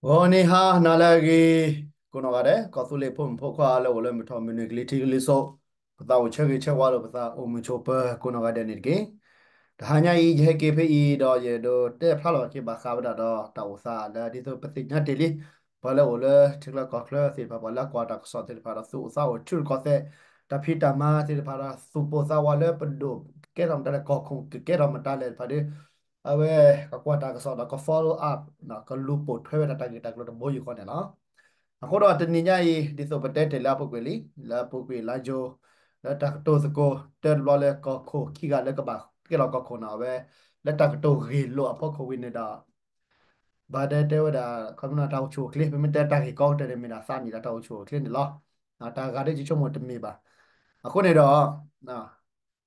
ဂီၤနံၤဟါနၤလၢအဂ့ၤ, ကိးနီၢ်ဂၤဒဲး ကီၢ်သူလ့ၤဖိမုၣ်ဖိခွါလၢအိၣ်လၢမုၢ်ထီၣ်မုၢ်နုာ်ကလံၤထံးကလံၤစိး, ပသးအိၣ်ဆၢဂ့ၤဆၢဝါလိာ်ပသးအိၣ်မုာ်ဆိးပၢၤကိးနီၢ်ဂၤဒဲးန့ၣ်တက့ၢ်. တဟါညါအံၤ ယဟဲက့ၤဖဲအံၤဒီး ယအဲၣ်ဒိးတဲဖျါလီၤက့ၤဘၣ်ဃးဝဲဒၣ်ဒီးတၢ်အိၣ်သးလၢဒ်သိးပသ့ၣ်ညါတ့ၢ်လံ, ပှၤလၢအိၣ်လၢထံချၢကီၢ်ချၢသ့ၣ်တဖၣ် ပှၤလၢအကွၢ်တၢ်ကစီၣ်သ့ၣ်တဖၣ်ဒီး သူၣ်အိၣ်သးအိၣ်ထုးတကီၢ်သဲး, တၢ်ဖံးတၢ်မၤသ့ၣ်တဖၣ်ဒီး သူၣ်ပိၢ်သးဝးလၢပဒိၣ်ကကဲထီၣ်မတၤလဲၣ် ကီၢ်ခိၣ်ကကဲထီၣ်မတၤလဲၣ်တဖၣ်ဒီး အဝဲကကွၢ်တၢ်ကစီၣ်ဒီးက follow up ကလူၤပိာ်ထွဲဝဲဒၣ်တၢ်ဂ့ၢ်တၢ်ကျိၤတဘိယူၢ်ဃီန့ၣ်လီၤ. အဃိဒီးတနံၤညါအံၤ ဒ်သိးပတဲတ့ၢ်လၢအပူၤကွံာ်လံ, လၢအပူၤကွံာ်လါယူၤ လၢတၢ်ကတိၤသကိးတၢတဘျီလၢကီၢ်ခိၣ်ခံဂၤလၢကဘၣ် ကဲလီၤကီၢ်ခိၣ်န့ၣ် အဝဲ လၢတၢ်ကတိၤဂ့ၢ်လိာ်အဖီခိၣ်ဝံၤန့ၣ်ဒီး ဘၣ်ဒဲတဲဝဲဒၣ် ခီဖျိတၢ်အိၣ်ဆူၣ်အိၣ်ချ့ ပမ့ၢ်တဲတၢ်ဂ့ၢ်ကီကတၢၢ်န့ၣ် မ့ၢ်ဒၣ်သးနံၣ်ဒီးတၢ်အိၣ်ဆူၣ်အိၣ်ချ့န့ၣ်လီၤ. တၢ်ဂၤဒ်ယဆိကမိၣ်တမ့ၢ်ဘၣ်. အဃိန့ၣ်ဒီး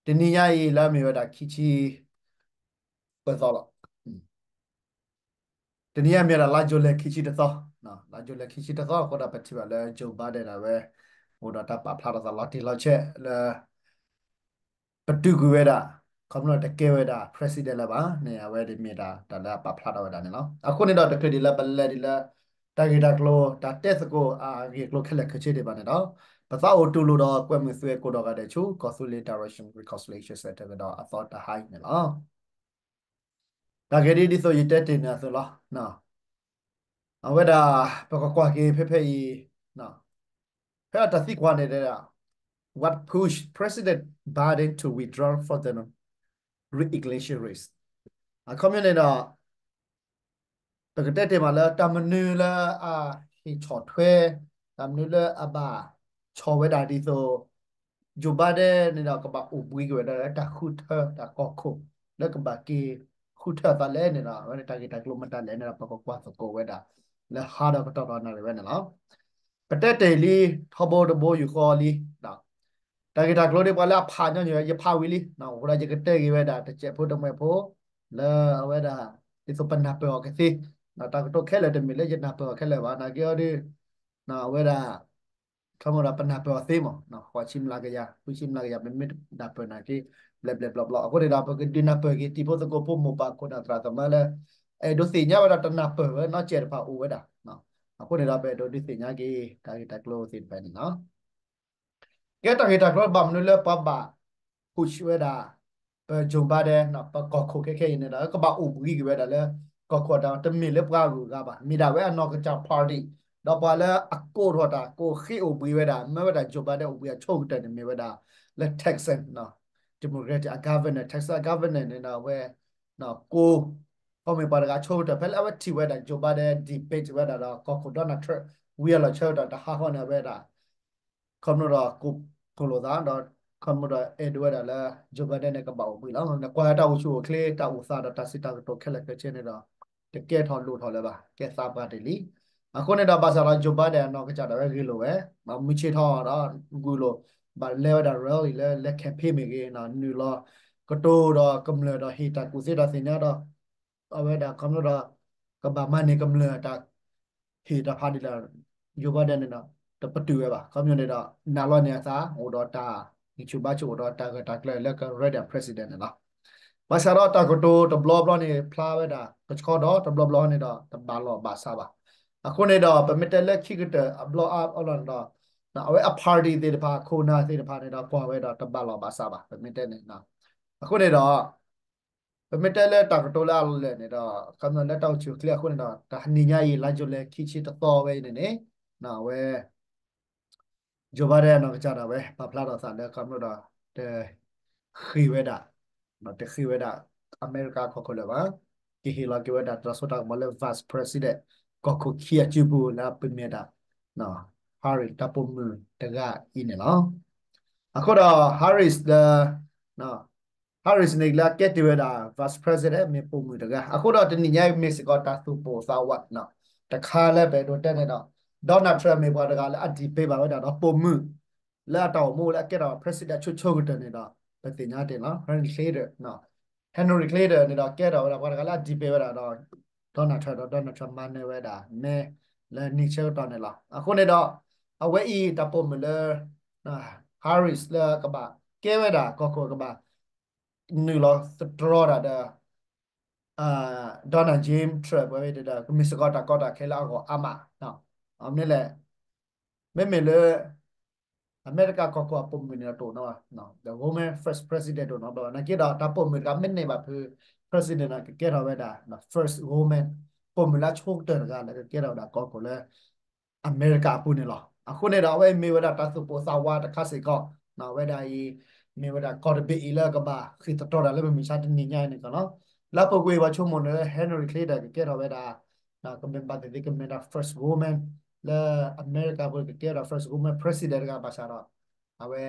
တနံၤညါအံၤလၢအမ့ၢ်ဝဲဒၣ်ခံဆံ ပသီလီၤ. တနံၤညါမ့ၢ်ဝဲဒၣ်လါယူၤလံခံဆံတသီ, လါယူၤလံခံဆံတသီအဃိဒီး ပထံၣ်ဘၣ်လၢ Joe Biden ဒၣ်ဝဲ အိၣ်ဒီးတၢ်ပာ်ဖျါထီၣ်သးလီၤတံၢ်လီၤဆဲးလၢ ပတုာ်ကွံာ်ဝဲဒၣ် ခီဖျိတကဲဝဲဒၣ် president လၢၤဘၣ်န့ၣ် အဝဲဒၣ်မ့ၢ်ဒၣ်တၢ်လၢအပာ်ဖျါထီၣ်ဝဲဒၣ်န့ၣ်လီၤ. အဃိန့ၣ်ဒီး တချုးဒ်လၢပလဲၤဒ်လၢ တၢ်ဂ့ၢ်တၢ်ကျိၤ တၢ်တဲသကိးအဂ့ၢ်အကျိၤခဲလၢာ်ခဲဆ့ဒံးဘၣ်န့ၣ်ဒီး ပသးအိၣ်တူၢ်လိာ်ဒီးကွဲမုာ်သုကိးနီၢ်ဂၤဒဲးဆူ ကီၢ်သူလ့ၤ Direction Reconciliation Center ကဒီးအသီတဟါအံၤန့ၣ်လီၤ. တၢ်ဂ့ၢ်ဒ်ဒ်သိးယတဲတ့ၢ်န့ၣ်အသိးလီၤ. အဝဲဒၣ် ပကကွၢ်က့ၤဖဲဖဲအံၤ ဖဲအတၢ်သံကွၢ်န့ၣ် What pushed President Biden to withdraw from the re-election race အခီပညီန့ၣ်ဒီး ပကတဲတ့ၢ်မးလၢတၢ်မနုၤလၢအဟ့ၣ်ဆီၣ်ထွဲ, တၢ်မနုၤလၢအဘၣ်ဆီၣ်ဝဲဒၣ်ဒ်သိး Joe Biden န့ၣ်ဒီး ကဘၣ်အိၣ်ဘှံးက့ၤဝဲဒၣ်လၢတၢ်ဃုထၢတၢ်ကီၢ်ခိၣ် လၢကဘၣ်က့ၤဃုထၢအသးလဲၣ်န့ၣ်ဒီး အဝဲန့ၣ်တၢ်ဂ့ၢ်တၢ်ကျိၤမတၤလဲၣ်န့ၣ်ဒီး ပကကွၢ်သကိးဝဲဒၣ် လၢဟါဒီးကတီၢ်ဒီးနၣ်ရံၣ်ဝဲန့ၣ်လီၤ. ပတဲတ့ၢ်လံ ထီဘိတဘိယူၢ်ဃီလံ တၢ်ဂ့ၢ်တၢ်ကျိၤဒ်ပှၤလၢအဖးညီညီ ယဖးဝံၤလံ, အဃိဒီးယကတဲဂ့ၤဝဲဒၣ် တစဲးဖိတမှဲးဖိ လၢအဝဲဒၣ် ဒ်သိးပနၢ်ပၢၢ်အီၤကသ့, တၢ်ကတိၤခဲလၢာ်တမ့ၢ်လၢယနၢ်ပၢၢ်အီၤခဲလၢာ်ဘၣ်, နာ်က့အီၤဒီး အဝဲဒၣ် ခီမီဒီးပနၢ်ပၢၢ်အီၤသ့မး, ဃိးဆံမျးကယၤ ဃုဆံမျးကယၤ ပမ့ၢ်နၢ်ပၢၢ်နာ်က့ ဘျဲးဘျဲးဘျီဘျီ, အဃိန့ၣ်ဒီး ပကဒုးနၢ်ပၢၢ်က့ၤ တံၤဖိသကိးဖိမိၢ်ပၢ်ခိၣ်နၢ်သရၣ်သမါလၢ အဲၣ်ဒိးသ့ၣ်ညါဝဲဒၣ်တၢ်နၢ်ပၢၢ်ဝဲနီတစဲးတဖၣ်အိၣ်ဝဲဒၣ်, အဃိန့ၣ်ဒီး ပအဲၣ်ဒိးဒုးသ့ၣ်ညါက့ၤ တၢ်ဂ့ၢ်တၢ်ကျိၤသ့ၣ်တဖၣ်န့ၣ်လီၤ. ကဲတၢ်ဂ့ၢ်တၢ်ကျိၤဘၣ်မနုၤလၢပှၤဘၣ် push ဝဲဒၣ် ပ Joe Biden ပကီၢ်ခိၣ်ခဲခဲအံၤန့ၣ်ဒီး ကဘၣ်အိၣ်ဘှံးက့ၤဝဲဒၣ်လၢ ကီၢ်ခိၣ်ဒီး တမ့ၢ်လၢပှၤဂုၤအဂၤဘၣ်, မ့ၢ်ဒၣ်ဝဲအနီၢ်ကစၢ် party ဒီးပှၤလၢအကိးထီၣ်တၢ် ကိးဃ့အိၣ်ဘှံးဝဲဒၣ် မၢဝဲဒၣ် Joe Biden အိၣ်ဘှံးအဆိကတၢၢ်န့ၣ် မ့ၢ်ဝဲဒၣ်လၢ Texas Democratic အ governor, Texas governor န့ၣ်ဒီး အဝဲ ကိး ခီမ့ၢ်ပှၤတဂၤဆိကတၢၢ် ဖဲလၢအဝဲထံၣ်ဝဲဒၣ် Joe Biden debate ဝဲဒၣ်ဒီး ကီၢ်ခိၣ် Donald Trump ဝံၤအလီၤဆၢကတီၢ် တဟါဃီန့ၣ် အဝဲဒၣ် ခီဖျိဒီးကိးဖှိၣ်လိာ်သးဒီး ခီဖျိဒီးအဲၣ်ဒိးဝဲဒၣ်လၢ Joe Biden န့ၣ် ကဘၣ်အိၣ်ဘှံးလီၤ. နကွၢ်လၢတၢ်အိၣ်ဆူၣ်အိၣ်ချ့ တၢ်အိၣ်သးဒီးတၢ်စံးတၢ်ကတိၤခဲလၢာ်ခဲဆ့န့ၣ်ဒီး တကဲထီၣ်လိၣ်ထီၣ်လၢၤဘၣ်, ကဲသးပှၢ်တ့ၢ်လံ. အဃိန့ၣ်ဒီး ဘၣ်ဆၣ်ဒီး Joe Biden အနီၢ်ကစၢ်ဒၣ်ဝဲဂ့ၢ်လိာ်ဝဲ, မုၢ်ဆ့ၣ်ထီၣ်ဒီး ဂုာ်လိာ် ဘၣ်လဲၤဝဲဒၣ် rally လၢလဲၤ campaign မ့ၢ်ဂ့ၤ, နုာ်လီၤကတိၤဒီးကမျၢၢ်ဒီးဟ့ၣ်တၢ်ကူၣ်သ့တၢ်သ့ၣ်ညါဒီး အဝဲဒၣ်ခီဖျိဒီး ကဘၣ်မၤန့ၢ်ကမျၢၢ်တၢ် ဟ့ၣ်တၢ်ဖးဒ်လဲၣ် Joe Biden န့ၣ်ဒီး တပတုာ်ဝဲဘၣ်. ခီဖျိန့ၣ်ဒီး နာ်လီၤန့ၢ်အသး အိၣ်ဒီးတၢ်ဂံၢ်ဆူၣ်ဘါဆူၣ် အိၣ်ဒီးတၢ်ဂၢၢ်တၢ်ကျၢၤလၢက running president န့ၣ်လီၤ. ဘၣ်ဆၣ်ဒီးတၢ်ကတိၤတဘျီဘျီန့ၣ် ဖျါဝဲဒၣ်ကဆှီဒီး တဘျီဘျီန့ၣ်ဒီး တဘၣ်လီၢ်ဘၣ်စးဘၣ်. အဃိန့ၣ်ဒီး ပမ့ၢ်တဲလၢခံကတၢၢ်အဘျီအါဘျီန့ၣ်ဒီး အဝဲအ party သ့ၣ်တဖၣ် ခိၣ်နၢ်သ့ၣ်တဖၣ်န့ၣ်ဒီး ကွၢ်ဝဲဒီးတဘၣ်လီၢ်ဘၣ်စးဘၣ် ပမ့ၢ်တဲန့ၣ်. အဃိန့ၣ်ဒီး ပမ့ၢ်တဲလၢတၢ်ကတိၤလၢအလၢာ်န့ၣ်ဒီး ခီဖျိလၢတၢ်အိၣ်ဆူၣ်အိၣ်ချ့အဃိန့ၣ်ဒီး တနံၤညါအံၤ လါယူၤလံခံဆံတသီဝဲအံၤန့ၣ်န့ၣ် အဝဲ Joe Biden အနီၢ်ကစၢ်ဒၣ်ဝဲ ပာ်ဖျါထီၣ်သးလၢခီဖျိဒီး တဃ့ၢ်ဝဲဒၣ် တဃ့ၢ်ဝဲဒၣ် အမဲရကၤကီၢ်ခိၣ်လၢၤဘၣ်, ကဟ့ၣ်လီၤက့ၤဝဲဒၣ်တၢ်စိတၢ်ကမီၤလၢ vice president ကီၢ်ခိၣ်ခံအစုပူၤလၢအပမ့ၢ်ဒၣ် Harris တၢ်ပိာ်မုၣ်တဂၤအံၤန့ၣ်လီၤ. အဃိဒီး Harris လၢ Harris န့ၣ်လၢအကဲတ့ၢ်ဝဲဒၣ် vice president မ့ၢ်ပိာ်မုၣ်တဂၤ, အဃိဒီးတနံၤညါအံၤမ့ၢ်စ့ၢ်ကီးတၢ်သူၣ်ပိာ်သးဝး တခါလၢပအဲၣ်ဒိးတဲန့ၣ်ဒီး Donald Trump မ့ၢ်ပှၤတဂၤလၢအ debate ဘၣ်ဝဲဒၣ်ဒီးပိာ်မုၣ် လၢအတၢ်အိၣ်မူလၢအကဲထီၣ် president ဆိဆိကတၢၢ်န့ၣ်ဒီး ပသ့ၣ်ညါတ့ၢ်လီၤ. Henry Clayton, Henry Clayton န့ၣ်ဒီး ကဲထီၣ်ဝဲဒၣ်ပှၤတဂၤလၢအ debate ဝဲဒၣ်ဒီး Donald Trump ဒီး Donald Trump မၤနၢၤဝဲဒၣ် မဲ လၢနံၣ်ဆၢကတီၢ်န့ၣ်လီၤ. အဃိန့ၣ်ဒီး အဝဲအံၤတၢ်ပိာ်မုၣ်လၢ Harris လၢကဘၣ်ကဲဝဲဒၣ်ကီၢ်ခိၣ်ကဘၣ် နုာ်လီၤသတြီၤတၢ်ဒီး Donald James Trump ဝဲဒီး ကမ့ၢ်စ့ၢ်ကီးတၢ်ကီတၢ်ခဲလၢအဂီၢ်အါမး, အမ့ၢ်လဲၣ်, မ့မ့ၢ်လၢ အမဲရကၤကီၢ်ခိၣ်အပိာ်မုၣ်န့ၣ်တအိၣ်နီတဘျီဘၣ်, the woman first president တအိၣ်နီတဘျီဘၣ်, နာ်က့ဒီးတၢ်ပိာ်မုၣ်တဂၤမ့ၢ်န့ၢ်ဘၣ်ဖု president န့ၣ် ကကဲထီၣ်ဝဲဒၣ် first woman, ပိာ်မုၣ်လၢအဆိကတၢၢ်တဂၤလၢကကဲထီၣ်ဝဲဒၣ်ကီၢ်ခိၣ်လၢ အမဲရကၤအပူၤန့ၣ်လီၤ. အဃိန့ၣ်ဒီး အဝဲအံၤမ့ၢ်ဝဲဒၣ်တၢ်သူၣ်ပိၢ်သးဝးတခါစ့ၢ်ကီး, အဝဲဒၣ်အံၤ မ့ၢ်ဝဲဒၣ်ကီၢ်တဘ့ၣ်အံၤလၢကဘၣ်ဃ့ၢ်သတြီၤတၢ်လၢမုၢ်မဆါတနံၤညါအံၤန့ၣ်လီၤ. လၢအပူၤကွံာ်ပှၤဆိကမိၣ်န့ၣ် Hillary Clinton ကကဲထီၣ်ဝဲဒၣ် ကမ့ၢ်ဘၣ်သ့ၣ်သ့ၣ် ကမ့ၢ်ဒၣ် first woman လၢအမဲရကၤပူၤ ကကဲထီၣ် first woman president တဂၤဘၣ်ဆၣ်ဒီး အဝဲ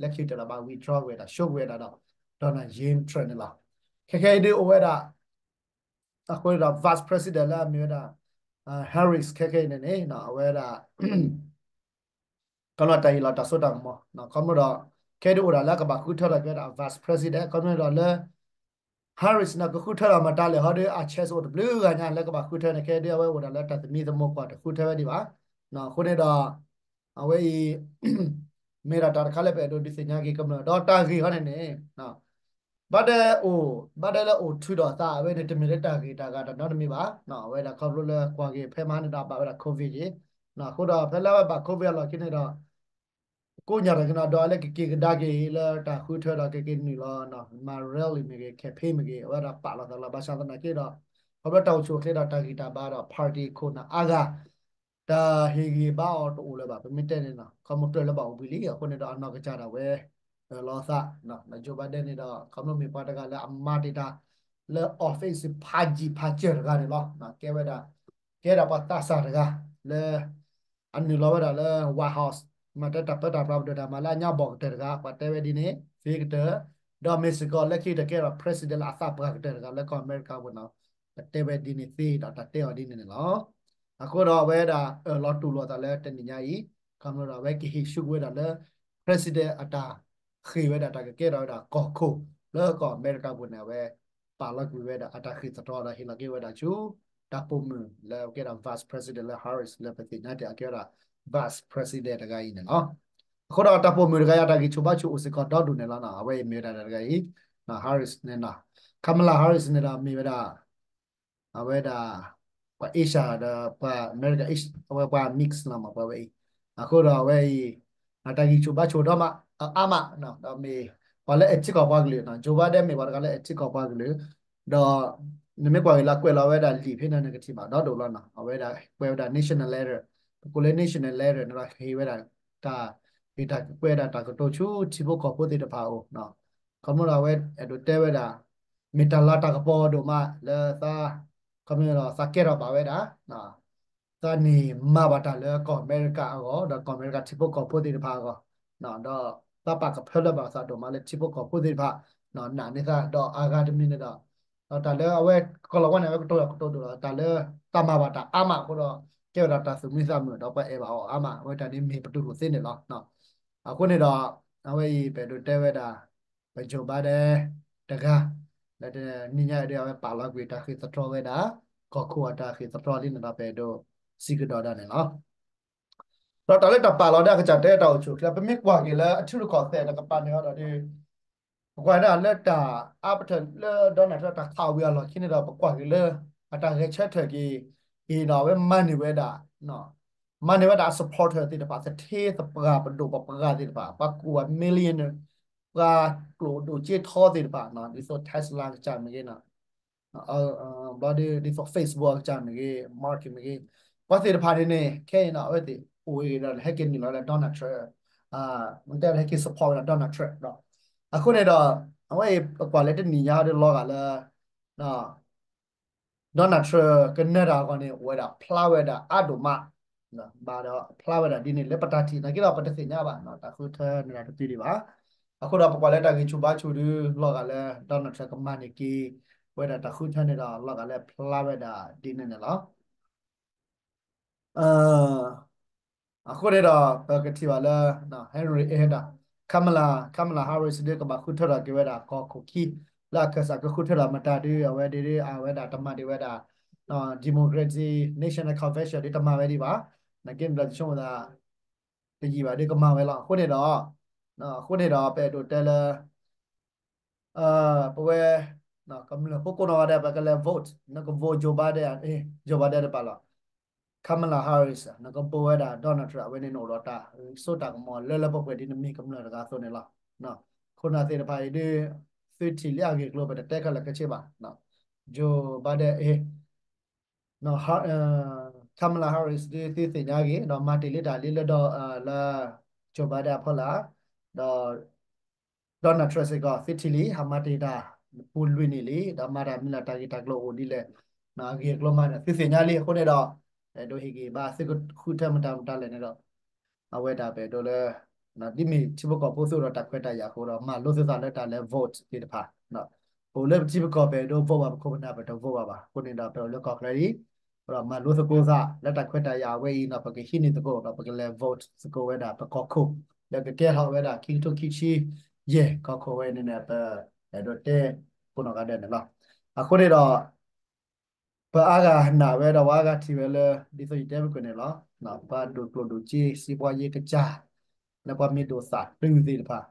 လၢခံကတၢၢ်ဒီးဘၣ် withdraw ဝဲဒၣ် ဆိကဝဲဒၣ်ဒီး Donald James Trump န့ၣ်လီၤ. ခဲခဲအံၤဒ်အိၣ်ဝဲဒၣ် အဃိန့ၣ်ဒီး vice president လၢအမ့ၢ်ဝဲဒၣ် Harris ခဲခဲအံၤန့ၣ်န့ၣ် အဝဲဒၣ် ကီၢ်လီၤတၢ်ဟ့ၣ်လီၤတၢ်စိတၢ်ကမီၤ ခီဖျိဒီး ခဲဒ်အိၣ်ဒၣ်လၢကဘၣ်ဃုထၢထီၣ်က့ၤဝဲဒၣ် vice president ခီဖျိဒီးလၢ Harris န့ၣ် ကဃုထၢထီၣ်မတၤလဲၣ်ဟီဒီး အ chance အိၣ်တဘျုးဂၤညါလၢကဘၣ်ဃုထၢန့ၣ် ခဲဒ်အဝဲအိၣ်ဒၣ်လၢတၢ်သမံသမိးကွၢ်တဃုထၢဝဲဒံးဘၣ်. အဃိန့ၣ်ဒီး အဝဲအံၤ မ့ၢ်ဒၣ်တၢ်တခါလၢပအဲၣ်ဒိးဒုးသ့ၣ်ညါက့ၤကမျၢၢ် ဒီးတၢ်ဂ့ၢ်ဟီန့ၣ်န့ၣ် ဘၣ်ဒဲအိၣ် ဘၣ်ဒဲလၢအိၣ်ထုးထီၣ်အသး အဝဲန့ၣ် တမ့ၢ်လၢတၢ်ဂ့ၢ်တၢ်ဂၤတၢ်နီတမံၤဘၣ်. အဝဲဒၣ်ခီဖျိလၢကွၢ်က့ၤဖဲမဟါန့ၣ်ဒီးဘၣ်ဝဲဒၣ် COVID အဃိဒီးဖဲလၢအဝဲဘၣ် COVID အလီၢ်ခံန့ၣ်ဒီး ကိးညါတက့ၢ်နီၤ ဒီးလၢကက့ၤကဒါက့ၤလၢတၢ်ဃုထၢဒီးကက့ၤနုာ်လီၤ မၤ rally မ့ၢ်ဂ့ၤ campaign မ့ၢ်ဂ့ၤ အဝဲဒၣ်ပာ်လီၤသးလီၤ ဘၣ်ဆၣ်သနာ်က့ဒီး ခီဖျိတၢ်အိၣ်ဆူၣ်အိၣ်ချ့ဒီးတၢ်ဂံၢ်တၢ်ဘါဒီး party ခိၣ်နၢ်အါဂၤ တၢ်ဟ့ၣ်ဂံၢ်ဘါအီၤတအိၣ်လၢၤဘၣ် ပမ့ၢ်တဲန့ၣ်နီၤ ခီမ့ၢ်ကျၢၢ်လၢဘၣ်အိၣ်ဘှံးလံ အဃိန့ၣ်ဒီးအနီၢ်ကစၢ်ဒၣ်ဝဲ အၢၣ်လီၤသး Joe Biden န့ၣ်ဒီး ခီဖျိမ့ၢ်ပှၤတဂၤလၢအမၤတ့ၢ်တၢ် လၢ office ဖးယံာ်ဖးစၢၢ်တဂၤန့ၣ်လီၤ. ကဲဝဲဒၣ် ကဲဒၣ်ပှၤသးစၢ်တဂၤ လၢ အနုာ်လီၤဝဲဒၣ်လၢ White House မၤတဲတၢ်ပၢတၢ်ပြးပဒိၣ်တၢ်မၤလၢအညါဘီၣ်ကတၢၢ်တဂၤ ပှၤတဲဝဲဒ်န့ၣ် သ့ကတၢၢ် ဒီးမ့ၢ်စ့ၢ်ကီးလၢခံကတၢၢ်ကဲထီၣ် president လၢအသးပှၢ်ကတၢၢ်တဂၤလၢကီၢ်အမဲရကၤပူၤန့ၣ် ပတဲဝဲဒ်န့ၣ်သ့ဒီးတၢ်တဲအီၤဒ်န့ၣ်န့ၣ်လီၤ. အဃိဒီးအဝဲဒၣ်အၢၣ်လီၤတူၢ်လိာ်အသးလၢတနံၤညါအံၤ ခီဖျိဒီးအဝဲကဟ့ၣ်ဆူၣ်ကွံာ်ဝဲဒၣ်လၢ president အတၢ်ဃ့ၢ်ဝဲဒၣ်တၢ်ကကဲထီၣ်ဝဲဒၣ်ကီၢ်ခိၣ်လၢကီၢ်အမဲရကၤပူၤန့ၣ် အဝဲပာ်လီၤကွံာ်ဝဲဒၣ်အတၢ်ဃ့ၢ်သတြီၤဒီးဟ့ၣ်လီၤက့ၤဝဲဒၣ်ဆူ တၢ်ပိာ်မုၣ်လၢအကဲဒၣ် vice president လၢ Harris လၢပသ့ၣ်ညါတ့ၢ်အကဲဝဲဒၣ် vice president တဂၤအံၤန့ၣ်လီၤ. အဃိဒီးတၢ်ပိာ်မုၣ်တဂၤအံၤ တၢ်ဂံၢ်ဆူၣ်ဘါဆူၣ်အိၣ်စ့ၢ်ကီးဒီဒူၣ်န့ၣ်လီၤ. အဝဲအံၤမ့ၢ်ဝဲဒၣ်တဂၤအံၤ Harris န့ၣ် Kamala Harris န့ၣ်ဒီးမ့ၢ်ဝဲဒၣ် အဝဲဒၣ် ပှၤ Asia ဒီးပှၤ America Asia အဝဲပှၤ mix လီၤမး ပှၤဝဲအံၤ. အဃိဒီးအဝဲအံၤ အတၢ်ဂံၢ်ဆူၣ်ဘါဆူၣ်ဒီးမး အါမး ဒီးမ့ၢ်ပှၤလၢအဲၣ်ထံကီၢ်ပှၤကလုာ် Joe Biden မ့ၢ်ပှၤတဂၤလၢအဲၣ်ထံကီၢ်ပှၤကလုာ် ဒီး နမ့ၢ်ကွၢ်က့ၤလၢအကွဲးလီၤဝဲဒၣ်လံာ်ဖဲန့ၣ်နကထံၣ်ဘၣ်ဒီဒိၣ်လီၤနီၤ. အဝဲဒၣ်ကွဲးဝဲဒၣ် national letter ပကိးလၢ national letter န့ၣ်ဒီးဟ့ၣ်ဝဲဒၣ် တၢ်ဟ့ၣ်တၢ်ကွဲးဒၣ်တၢ်ကတိၤဆူထံဖိကီၢ်ဖိသ့ၣ်တဖၣ်အအိၣ် ခီဖျိလၢအဝဲအဲၣ်ဒိးတဲဝဲဒၣ် မ့ၢ်တၢ်လၤတၢ်ကပီၤဒိၣ်မးလၢသး ခီဖျိဒီးသးကဲထီၣ်ဘၣ်ဝဲဒၣ် သးန့ၣ်မၤဘၣ်တၢ်လၢကီၢ်အမဲရကၤအဂီၢ် ဒီးကီၢ်အမဲရကၤထံဖိကီၢ်ဖိသ့ၣ်တဖၣ်အဂီၢ် ဒီးသးပာ်ကဖၢလၢဘၣ်သးဒိၣ်မးလၢထံဖိကီၢ်ဖိသ့ၣ်တဖၣ် နာ်န့ၢ်သး ဒီးအဂၤတမံၤန့ၣ်ဒီး ဒီးတၢ်လၢအဝဲကီၢ်လီၤဝါန့ၣ် အဝဲကတိၤဒီးကတိၤဒိၣ်ဒီး တၢ်လၢတၢ်မၤဘၣ်တၢ်အါမးအဃိဒီး ကဲဝဲဒၣ်တၢ်သူၣ်မံသးမုာ် ဒီးပှၤအဲၣ်ဘၣ်အီၤအါမး အဝဲတၢ်န့ၣ်မ့ၢ်ပတူၢ်လိာ်သ့န့ၣ်လီၤ. အဃိန့ၣ်ဒီး အဝဲအံၤပအဲၣ်ဒိးတဲဝဲဒၣ် ပ Joe Biden တဂၤ လၢတနံၤညါအံၤဒီးအဝဲပာ်လီၤကွံာ်တၢ်ဃ့ၢ်သတြီၤဝဲဒၣ် ကီၢ်ခိၣ်အတၢ်ဃ့ၢ်သတြီၤလံန့ၣ်ဒီး ပအဲၣ်ဒိးစံးကဒီးဒၣ်န့ၣ်လီၤ. ဒီးတၢ်လၢတၢ်ပာ်လီၤဒၣ်အကစၢ်တဲတၢ်အိၣ်ဆူၣ်အိၣ်ချ့ ပမ့ၢ်ကွၢ်က့ၤလၢအထံရူၢ်ကီၢ်သဲး တကပၤန့ၣ်ဒီး ပကွၢ်ဒၣ်လၢတၢ်အါပထၢၣ်လၢ Donald Trump တၢ်ခးဝံၤအလီၢ်ခံန့ၣ်ဒီး ပကွၢ်က့ၤလၢ အတၢ်ဂဲၤဆၢထၢၣ်က့ၤ အံၤဒီးအဝဲမၤန့ၢ်ဝဲဒၣ် မၤန့ၢ်ဝဲဒၣ်အ supporter သ့ၣ်တဖၣ် သထ့သပှၢ်ပဒိၣ်ပပှၢ်သ့ၣ်တဖၣ် ပှၤကူၣ်ဘၣ် millionaire ပှၤကျိၣ်ဒိၣ်စ့ထီသ့ၣ်တဖၣ် ဒ်သိး Tesla ကစၢ်မ့ၢ်ဂ့ၤ ဘျီဒ်သိး Facebook အကစၢ်မ့ၢ်ဂ့ၤ Mark မ့ၢ်ဂ့ၤ ပှၤသ့ၣ်တဖၣ်န့ၣ်န့ၣ် ခဲအံၤန့ၣ် အဝဲသ့ၣ်အိၣ်ဂ့ၤဒီး ဟဲက့ၤနုာ်လီၤလၢ Donald Trump မ့ၢ်တဲလၢဟဲက့ၤ support ဝဲဒၣ် Donald Trump ဒီး အဃိန့ၣ်ဒီး အဝဲအံၤပကွၢ်လၢတနံၤညါဒီးလီၤဂာ်လၢ Donald Trump ကနၢၤတၢ်အဂီၢ်န့ၣ် အိၣ်ဝဲဒၣ်ဖျါဝဲဒၣ်အါဒိၣ်မး ဘၣ်ဒီးဖျါဝဲဒၣ်ဒ်န့ၣ်လၢပတၢ်ထံၣ် နာ်က့ဒီးပတသ့ၣ်ညါဘၣ် တၢ်ဃုထၢန့ၣ်ဒီးတသ့ဒံးဘၣ်. အဃိဒီးပကွၢ်လၢတၢ်ဂံၢ်ဆူၣ်ဘါဆူၣ်ဒီးလီၤဂာ်လၢ Donald Trump ကမၤန့ၢ်က့ၤ ဝဲဒၣ်တၢ်ဃုထၢန့ၣ်ဒီးလီၤဂာ်လၢဖျါဝဲဒၣ်ဒ်န့ၣ်န့ၣ်လီၤ. အဃိန့ၣ်ဒီး ပကထံၣ်ဘၣ်လၢ Henry အဲ Kamala Kamala Harris ဒ်ကဘၣ်ဃုထၢထီၣ်က့ၤဝဲဒၣ်ကီၢ်ခိၣ်ခံ လၢအခၢၣ်စးကဃုထၢထီၣ်မတၤဒ် အဝဲဒ်အဝဲဒၣ်တမၤဒံးဝဲဒၣ် Democratic National Convention ဒ်တမၤဝဲဒံးဘၣ်. နာ်က့န့ၣ်ဒီးယဆိကမိၣ်သး တယံာ်ဘၣ်ဒ်ကမၤဝဲလီၤ. အဃိန့ၣ်ဒီး အဃိန့ၣ်ဒီး ပအဲၣ်ဒိးတဲလၢ ပဝဲ ကမျၢၢ်ဖိကိးနီၢ်ဂၤဒဲး ပကလဲၤ vote, နက vote Joe Biden, Joe Biden တပာ်လီၤ Kamala Harris, နက vote ဝဲဒၣ် Donald Trump, အဝဲန့ၣ်နအိၣ်ဒီးတၢ်စိတၢ်ကမီၤလၢလၢပှဲၤပှဲၤဒ်နမ့ၢ်ကမျၢၢ်တဂၤအသိးန့ၣ်လီၤ. ခိၣ်နၢ်သ့ၣ်တဖၣ်အံၤဒုး သုထံၣ်လံအဂ့ၢ်အကျိၤ ပတတဲခဲလၢာ်ခဲဆ့ဘၣ်. Joe Biden, အ့ Kamala Harris ဒုး သုသ့ၣ်ညါဂ့ၤ, ဒီးမၤတ့ၢ်လံတၢ်လံလၢ လၢ Joe Biden အဖီလာ်, ဒီး Donald Trump စ့ၢ်ကီး သုထံၣ်လံ ဟးမၤတ့ၢ်တၢ်ပူၤလွံၢ်နံၣ်လံ, ဒီးမၤတၢ်မနုၤလဲၣ် တၢ်ဂ့ၢ်တၢ်ကျိၤအိၣ်ဒ်လဲၣ်, အဂ့ၢ်အကျိၤမၤန့ၣ် သုသ့ၣ်ညါလံ. အဃိန့ၣ်ဒီး အဲၣ်ဒိးဟ့ၣ်ဂံၢ်ဘါသုကဃုထၢမတၤမတၤလဲၣ်န့ၣ်ဒီး အဝဲဒၣ်ပအဲၣ်ဒိးလၢ ဒ်မ့ၢ်ထံဖိကီၢ်ဖိသုအိၣ်ဒီးတၢ်ခွဲးတၢ်ယာ်အဃိဒီး မၤလိသုသးလၢတၢ်လဲၤ vote သ့ၣ်တဖၣ်, အိၣ်လၢပထံပကီၢ်ပအဲၣ်ဒိး vote ဘၣ်, ပခိၣ်ပနၢ်ပတ vote ဘၣ်ဘၣ်. အဃိန့ၣ်ဒီး ပအိၣ်လၢကီၢ်ချၢအံၤ ဒီးမၤလိသကိးသးလၢတၢ်ခွဲးတၢ်ယာ်အဝဲအံၤဒီး ပကဟံးန့ၢ်သကိးဒီး ပကလဲၤ vote သကိးဝဲဒၣ်ပကီၢ်ခိၣ် လၢကကဲထီၣ်ဝဲဒၣ် ခံကထိခံဆံယဲၢ် ကီၢ်ခိၣ်ဝဲအံၤန့ၣ်န့ၣ် ပအဲၣ်ဒိးတဲကိးနီၢ်ဂၤဒဲးန့ၣ်လီၤ. အဃိန့ၣ်ဒီး ပအါဂၤနာ်ဝဲဒီး ပှၤအါဂၤထံၣ်ဝဲလၢ ဒ်သိးယတဲမုၢ်ကန့ၣ်လီၤ. ပှၤဒိၣ်ကျိၣ်ဒိၣ်စ့ စံးပှၤယ့ကစၢ် လၢပှၤမ့ၢ်ဒိၣ်သးတုၤသ့ၣ်တဖၣ်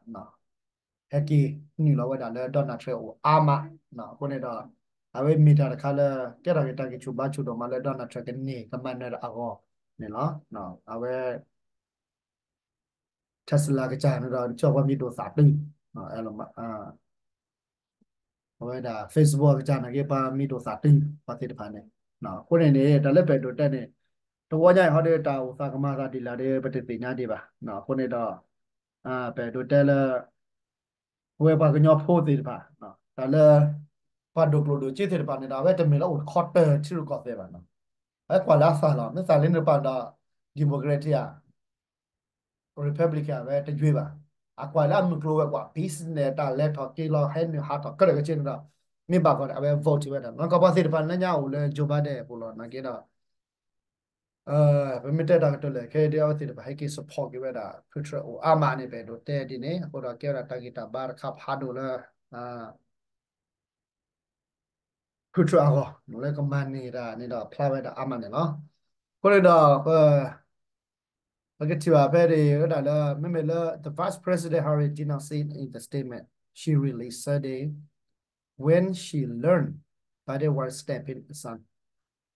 ဟဲက့ၤနုာ်လီၤဝဲဒၣ်လၢ Donald Trump အိၣ်အါမး. အဃိန့ၣ်ဒီး အဝဲမ့ၢ်တၢ်တခါလၢ ကဲထီၣ်က့ၤတၢ်ဂံၢ်ဆူၣ်ဘါဆူၣ်ဒိၣ်မးလၢ Donald Trump ကန့ၢ်ကမၤနၢၤတၢ်အဂီၢ်န့ၣ်လီၤ. အဝဲ Tesla ကစၢ်န့ၣ်ဒီး ကၠီပှၤမ့ၢ်ဒိၣ်သးတုၤ အဝဲဒၣ် Facebook ကစၢ်န့ၣ်က့ ပှၤမ့ၢ်ဒိၣ်သးတုၤ ပှၤသ့ၣ်တဖၣ်န့ၣ်. အဃိန့ၣ်န့ၣ် တၢ်လၢပအဲၣ်ဒိးတဲန့ၣ် တဝီညါအံၤဟီဒီး တၢ်အိၣ်သးကမၤသးဒ်လဲၣ်ဒီး ပတသ့ၣ်ညါဒံးဘၣ်. အဃိန့ၣ်ဒီး ပအဲၣ်ဒိးတဲလၢ ပဝဲပှၤကညီဖိသ့ၣ်တဖၣ် တၢ်လၢ ပှၤဒိၣ်ကျိၣ်ဒိၣ်စ့သ့ၣ်တဖၣ်န့ၣ်ဒီး အဝဲတမ့ၢ်လၢအိၣ်တခီတၢၢ်ထံရူၢ်ကီၢ်သဲးဘၣ်. အဝဲကွၢ်လၢအသးလီၤ. မ့ၢ်သးလၢန့ၣ်တပၤဒီး Democratic ဧါ Republican ဝဲတယွ့ဘၣ်. အကွၢ်လၢအမုၢ်ကျိၤဝဲၤကွာ် business တၢ်လဲၤထီၣ်က့ၤလီၤ ဟဲနုာ်ဟးထီၣ်ကဲထီၣ်ကဲဆ့န့ၣ်ဒီး မ့ၢ်ဘၣ်ကီးန့ၣ် အဝဲ vote ဝဲဒၣ် နီၢ်ကီၢ်ပှၤသ့ၣ်တဖၣ်လၢညါအိၣ်လၢ Joe Biden အပူၤလီၤ. နာ်က့ဒီး ပမ့ၢ်တဲတၢ်ကတိၤလဲၣ် ခဲအံၤဒ်အဝဲသ့ၣ်တဖၣ် ဟဲက့ၤ support က့ၤဝဲဒၣ် Trump အိၣ်အါမးန့ၣ် ပအဲၣ်ဒိးတဲဒ်န့ၣ် အဃိဒီးကဲဝဲဒၣ်တၢ်ဂံၢ်တၢ်ဘါတခါဖးဒိၣ်လၢ Trump အဂီၢ် လၢကမၤန့ၢ်တၢ်န့ၣ်ဒီး ဖျါဝဲဒၣ်အါမးန့ၣ်လီၤ. အဃိန့ၣ်ဒီး ပ ပကထံၣ်ဘၣ်ဖဲန့ၣ်ဝဲဒၣ်လၢ မ့မ့ၢ်လၢ the Vice President Harris did not say in the statement she released Sunday when she learned Biden was stepping aside,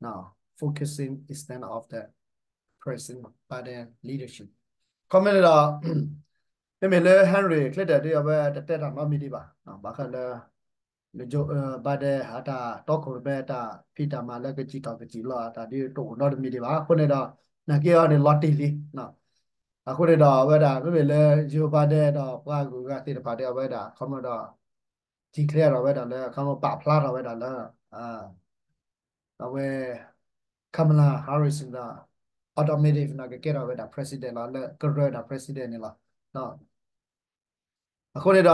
now focusing instead of the President Biden leadership. ခီမ့ၢ်န့ၣ်ဒီး မ့မ့ၢ်လၢ Harris ချ့တၢ်ဒ်အဝဲတတဲတၢ်နီတမံၤဒံးဘၣ်. ဘၣ်ဃးလၢ Joe Biden အတၢ်တီခိၣ်ရိၣ်မဲ တၢ်ဖံးတၢ်မၤလၢကစံၣ်ထီၣ်ကစံၣ်လီၤ အတၢ်ဒ်တအိၣ်နီတမံၤဒံးဘၣ်. အဃိန့ၣ်ဒီး နာ်က့အီၤန့ၣ် လီၤတံၢ်လံ. အဃိန့ၣ်ဒီး အဝဲဒၣ် မ့မ့ၢ်လၢ Joe Biden ဒီးပှၤဂုၤအဂၤသ့ၣ်တဖၣ်ဒီး အဝဲဒၣ် ခီမ့ၢ်ဒီး declare ထီၣ်ဝဲဒၣ်လၢ ခီမ့ၢ်ပာ်ဖျါထီၣ်ဝဲဒၣ်လၢ အဝဲ Kamala Harris န့ၣ်ဒီး automatic န့ၣ် ကကဲထီၣ်ဝဲဒၣ် president လီၤ လၢကရၢဝဲဒၣ် president န့ၣ်လီၤ. အဃိန့ၣ်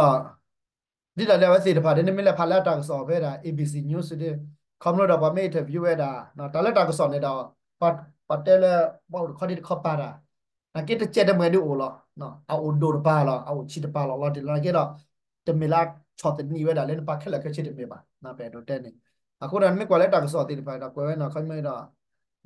ဒီး ဒ်လဲၣ်လၢအဝဲသ့ၣ်တဖၣ်ဒီး နမ့ၢ်လဲၤဖးလၢအတၢ်ကစီၣ်ဖဲဒၣ် A B C News ဒီး ခီမ့ၢ်ဒီးပှၤမ့ၢ် interview ဝဲဒၣ် တၢ်လၢတၢ်ကစီၣ်န့ၣ်ဒီး ပှၤတဲလၢ ပှၤအိၣ်တခီဒံးတခီပၤတၢ် နာ်က့တကဲတမှဲၤဒ်အိၣ်လီၤ. အအိၣ်ဒိၣ်တပၤလီၤ အအိၣ်ဆံးတပၤလီၤ လီၤတံၢ်လီၤ နာ်က့ဒီး တမ့ၢ်လၢဆီၣ်သနံးဝဲဒၣ်လၢနပာ်ခဲလၢာ်ခဲဆ့ တမ့ၢ်ဘၣ် ပအဲၣ်ဒိးတဲန့ၣ်. အဃိဒီး နမ့ၢ်ကွၢ်လၢတၢ်ကစီၣ်သ့ၣ်တဖၣ်ဒီး ကွဲးဝဲန့ၣ် ခီမ့ၢ်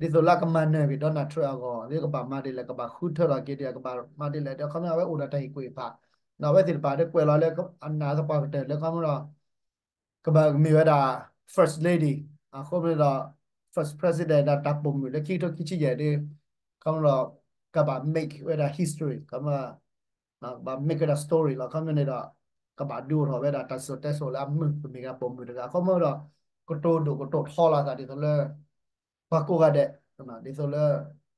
ဒီး ဒ်သိးလၢအကမၤနၢၤက့ၤ Donald Trump အဂီၢ် ဒ်ကဘၣ်မၤဒ်လဲၣ် ကဘၣ်ဃုထၢထီၣ်က့ၤဒ် ကဘၣ်မၤဒ်လဲၣ်ဒီး ခီမ့ၢ်အဝဲအိၣ်ဒီးတၢ်ဟ့ၣ်ကူၣ်ဟ့ၣ်ဖး ဒီးအဝဲသ့ၣ်တဖၣ်ဒီးကွဲးလီၤလၢအနာ်သပှၢ်ကတၢၢ်လၢ ခီမ့ၢ်ဒီး ကဘၣ်မ့ၢ်ဝဲဒၣ် first lady အဃိမ့ၢ်ဒီး first president ဒီးတၢ်ပိာ်မုၣ်လၢခံကထိခံဆံယဲၢ်ဒီး ခီမ့ၢ်ဒီး ကဘၣ် make ဝဲဒၣ် history ခီမ့ၢ် ကဘၣ် make ဝဲဒၣ် story လီၤ. ခီမ့ၢ်န့ၣ်ဒီး ကဘၣ်ဒုးအိၣ်ထီၣ်ဝဲဒၣ်တၢ်စံၣ်စိၤတဲစိၤလၢအမုာ် ပမ့ၢ်ကပိာ်မုၣ်တဂၤ ခီမ့ၢ်ဒီး ကတိၤဒိၣ်ကတိၤထီလီၤသးဒ်သိးလၢ ပှၤကိးဂၤဒဲး ဒ်သိးလၢ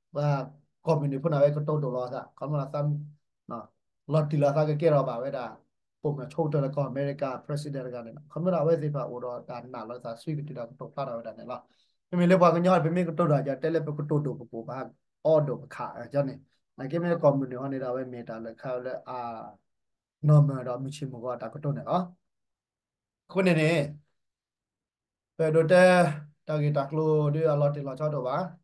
ပှၤကီၢ်မုၢ်နုာ်ဖိန့ၣ် အဝဲကတိၤဒိၣ်လီၤသး ခီမ့ၢ်ဒီး လီၤတံၢ်လီၤသးကကဲထီၣ်ဘၣ်ဝဲဒၣ် ပိာ်မုၣ်ဆိကတၢၢ်လၢကီၢ်အမဲရကၤ president တဂၤန့ၣ်လီၤ. ခီမ့ၢ်ဒီးအဝဲသ့ၣ်တဖၣ်အိၣ်ဒီးတၢ်နာ်လီၤသးဆှံကတုၤဒီးကတိၤဖျါထီၣ်ဝဲဒၣ်န့ၣ်လီၤ. မ့မ့ၢ်လၢပှၤကညီ ပမ့ၢ်ကတိၤဒိၣ်ပကိာ်ပှၤ အီၣ်ဒိၣ်ပခးအီၤန့ၣ် နာ်က့မ့ၢ်လၢကီၢ်မုၢ်နုာ်ဟီန့ၣ်ဒီး အဝဲမ့ၢ်တၢ်လၢခါလၢအ နီၢ်မၢၢ်ဒီးမုၢ်ဆ့ၣ်မုၢ်ဂီၤအတၢ်ကတိၤန့ၣ်လီၤ. အဃိန့ၣ်န့ၣ် ပအဲၣ်ဒိးတဲ တၢ်ဂ့ၢ်တၢ်ကျိၤဒီးအလီၤတံၢ်လီၤဆဲးဒိၣ်ဘၣ်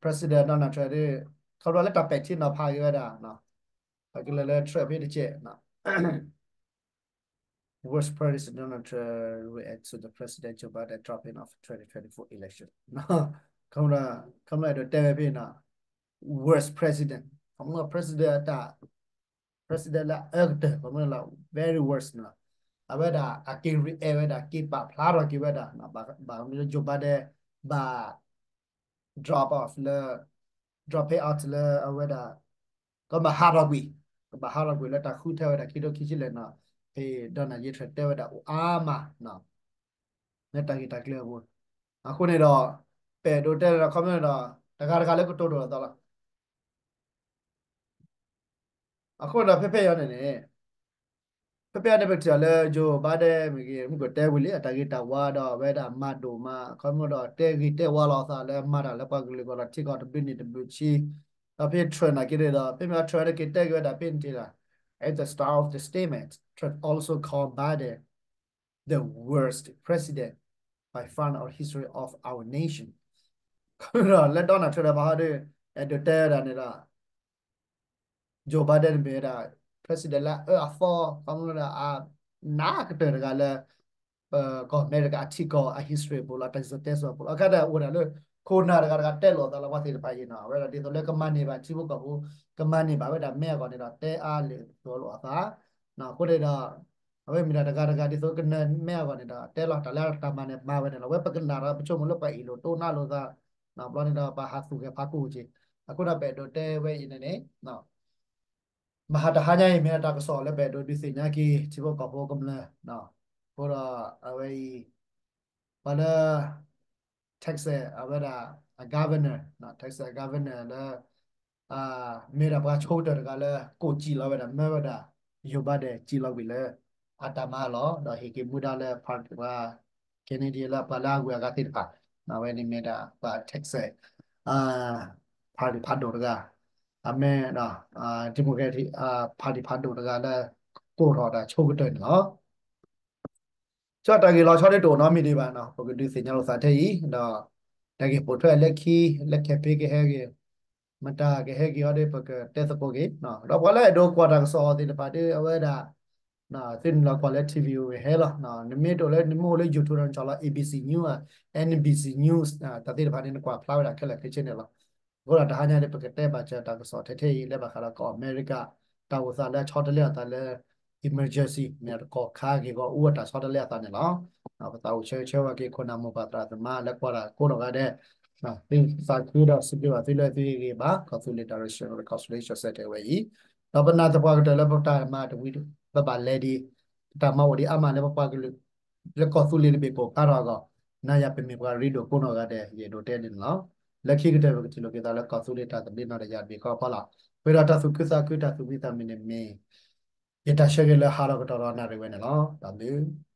president Donald Trump ဒီး ခီဖျိလၢတၢ်ပဲာ်ထံနီၤဖးက့ၤဝဲဒၣ် ပကလဲၤလၢ Trump ဖဲတကဲး Vice President Donald Trump react to the President Joe Biden dropping of twenty twenty-four election ခီဖျိ ခီဖျိအဲၣ်ဒိးတဲဝဲဖဲန့ၣ် worst president ခီဖျိ president အတၢ် president လၢအအၢကတၢၢ် ခီဖျိလၢ very worst န့ၣ်လီၤ. အဝဲဒၣ်အက့ၤ react ဝဲဒၣ် က့ၤပာ်ဖျါထီၣ်က့ၤဝဲဒၣ် ဘၣ်မနုၤလၢ Joe Biden ဘၣ် drop off လၢ drop it out လၢအဝဲဒၣ် ကဘၣ်ဟးထီၣ်ကွံာ်, ကဘၣ်ဟးထီၣ်ကွံာ်လၢတၢ်ဃုထၢဝဲဒၣ်ခံထိခံဆံလဲၣ်န့ၣ်, ဖဲ Donald Trump တဲဝဲဒၣ်အိၣ်အါမး လၢတၢ်ဂ့ၢ်တၢ်ကျိၤအပူၤ, အဃိန့ၣ်ဒီး ပအဲၣ်ဒိးတဲဒီး comment ဒီး တဂၤတဂၤလၢကတိၤဒိၣ်အသးလီၤ. အဃိန့ၣ်ဒီး ဖဲဖဲအံၤန့ၣ်န့ၣ် ဖဲဖဲအံၤန့ၣ် ပထံၣ်အီၤလၢ Joe Biden မ့ၢ်ဂ့ၤ မုၢ်ကတဲဝံၤလံ အတၢ်ဂ့ၤတၢ်ဝါဒီး အဝဲဒၣ်မၤဒိၣ်မး ခီမီဒီး တဲဂ့ၤတဲဝါလီၤအသးလၢမၤတၢ်လၢပှၤကလုာ်အဂီၢ်ဒီး ထံကီၢ်တဘျုးနံၣ်တဘျုးဆံ, ဒီးဖဲ Trump နာ်က့ဒီး ဖဲမ့ၢ် Trump န့ၣ်က့ၤတဲက့ၤဝဲဒၣ်ဖဲန့ၣ်တ့ၢ်ဒီး at the start of the statement, Trump also called Biden the worst president by far in our history of our nation. ခီမီဒီး လၢ Donald Trump ဒီးဘၣ်ဟီဒီး အဲၣ်ဒိးတဲဝဲဒၣ်န့ၣ်ဒီး Joe Biden န့ၣ်မ့ၢ်ဝဲဒၣ် president လၢအအၢအသီ ခီမီဒီး အနးကတၢၢ်တဂၤလၢ ကီၢ်အမဲရကၤအထံကီၢ်အ history အပူၤလီၤ တၢ်စံၣ်စိၤတဲစိၤအပူၤလီၤ. အခါဒီးအိၣ်ဒၣ်လၢ ခိၣ်နၢ်တဂၤတဂၤတဲလိာ်အသးလီၤ ပှၤသ့ၣ်တဖၣ်အံၤန့ၣ် အဝဲဒၣ်ဒ်သိးလၢကမၤန့ၢ်ဘၣ်ထံဖိကီၢ်ဖိ ကမၤန့ၢ်ဘၣ်ဝဲဒၣ်မဲာ်အဂီၢ်န့ၣ်ဒီး တဲအါလဲၢ်သိးလိာ်အသး အဃိန့ၣ်ဒီး အဝဲမ့ၢ်ဒၣ်တဂၤတဂၤဒ်သိးကနၢၤမဲာ်အဂီၢ်န့ၣ်ဒီး တဲလီၤတၢ်လၢတၢ်မၤန့ၣ်မၤဝဲန့ၣ်လီၤ. ဝဲပကနၣ်ဒီးပဆိကမိၣ်လၢပှၤအ့ၣ်လိာ်တိၢ်နါလိာ်သး ဘျီန့ၣ်ဒီးပဟးသူၣ်ဂဲၤဖးကိၢ်က့ၤ အဃိဒီးပအဲၣ်ဒိးတဲဝဲအံၤန့ၣ်န့ၣ် မဟါတဟါညါအံၤ မ့ၢ်ဒၣ်တၢ်ကစီၣ်လၢပအဲၣ်ဒိးဒုးသ့ၣ်ညါက့ၤ ထံဖိကီၢ်ဖိကမျၢၢ်, အဃိဒီးအဝဲအံၤ ပှၤလၢ Texas အဝဲဒၣ်အ governor, Texas governor လၢ မ့ၢ်ဒၣ်ပှၤဆိကတၢၢ်တဂၤလၢ ကိးစံၣ်လီၤဝဲဒၣ် မၢဝဲဒၣ် Joe Biden စံၣ်လီၤကွံာ်လၢ အတၢ်မၤလီၤ ဒီးဟ့ၣ်က့ၤမူဒါလၢ ပှၤ Kennedy လၢပှၤလၢအဂုၤအဂၤသ့ၣ်တဖၣ်, အဝဲန့ၣ်မ့ၢ်ဒၣ်ပှၤ Texas party ဖးဒိၣ်တဂၤ, အမ့ၢ် Democratic party ဖးဒိၣ်တဂၤလၢ ကိးထီၣ်တၢ်ဆိကတၢၢ်န့ၣ်လီၤ. ကၠီတၢ်ဂ့ၢ်လီၤဆီဒ်တအိၣ်နီတမံၤဒံးဘၣ်နီၤ ပကဒုးသ့ၣ်ညါလိာ်သးထဲအံၤ ဒီး တၢ်ဂ့ၢ်ပိာ်ထွဲလၢခံ လၢ campaign ကဟဲက့ၤ မတၤကဟဲက့ၤအီၤဒီး ပကတဲသကိးက့ၤ ဒီးပှၤလၢအဲၣ်ဒိးကွၢ်တၢ်ကစီၣ်အီၤသ့ၣ်တဖၣ်ဒီး အဝဲဒၣ် သုနုာ်လီၤကွၢ်လၢ ထံၣ်ဝံၤ ဟဲလီၤ နမ့ၢ်တအိၣ်လၢ နမ့ၢ်အိၣ်လၢ YouTube ဒီးနဆီၣ်လီၤ ABC News, NBC News တၢ်သ့ၣ်တဖၣ်န့ၣ် နကွၢ်ဖျါဝဲဒၣ်ခဲလၢာ်ခဲဆ့န့ၣ်လီၤ. အဃိဒီးတဟါညါန့ၣ် ပကတဲဘၣ်စၢၤတၢ်ကစီၣ်ထဲထဲအံၤ လၢဘၣ်ဃးဒီးကီၢ်အမဲရကၤ တၢ်အိၣ်သးလၢအဆီတလဲအသးလၢ emergency မ့ၢ်တကီၢ်ခါက့ၤဂီၢ်အူအတၢ်ဆီတလဲအသးန့ၣ်လီၤ. ပသးအိၣ်ဆၢဂ့ၤဆၢဝါက့ၤခိၣ်နၢ်မိၢ်ပၢ်သရၣ်သမါလၢကွၢ်တၢ်ကိးနီၢ်ဂၤဒဲး, သုသးခုဒီးစံးဘျုးဘၣ်သုလၢသုဟ့ၣ်ဂံၢ်ဘါ ကီၢ်သူလ့ၤ Direction Reconciliation Center ဝဲအံၤ, ဒီးပနာ်သပှၢ်ကတၢၢ်လၢပတၢ်မၤတဝံၤ ပဘၣ်လဲၤဒံး ပတၢ်မၤအိၣ်ဒံးအါမးလၢပပှၤကလုာ် လၢကီၢ်သူလ့ၤတဘ့ၣ်ကအိၣ်ဖျါထီၣ်အဂီၢ်, နၤယၤပမ့ၢ်ပှၤရ့ဒိၣ်ကိးနီၢ်ဂၤဒဲး ယအဲၣ်ဒိးတဲန့ၣ်လီၤ. လၢခံကတၢၢ်ပကထံၣ်လိာ်က့ၤသးလၢကီၢ်သူလ့ၤတၢ်သဘျ့နီၢ်တယၢ်တဘ့ၣ်ဃီအဖီလာ်, ပှဲၤဒီးတၢ်သူၣ်ခုသးခုတၢ်သူၣ်မံသးမုာ်န့ၣ်မ့ၢ် ယတၢ်ဆၢဂ့ၤလၢဟါလီၤကတီၢ်ဒီးနၣ်ရံၣ်ဝဲန့ၣ်လီၤ. တၢ်ဘျုး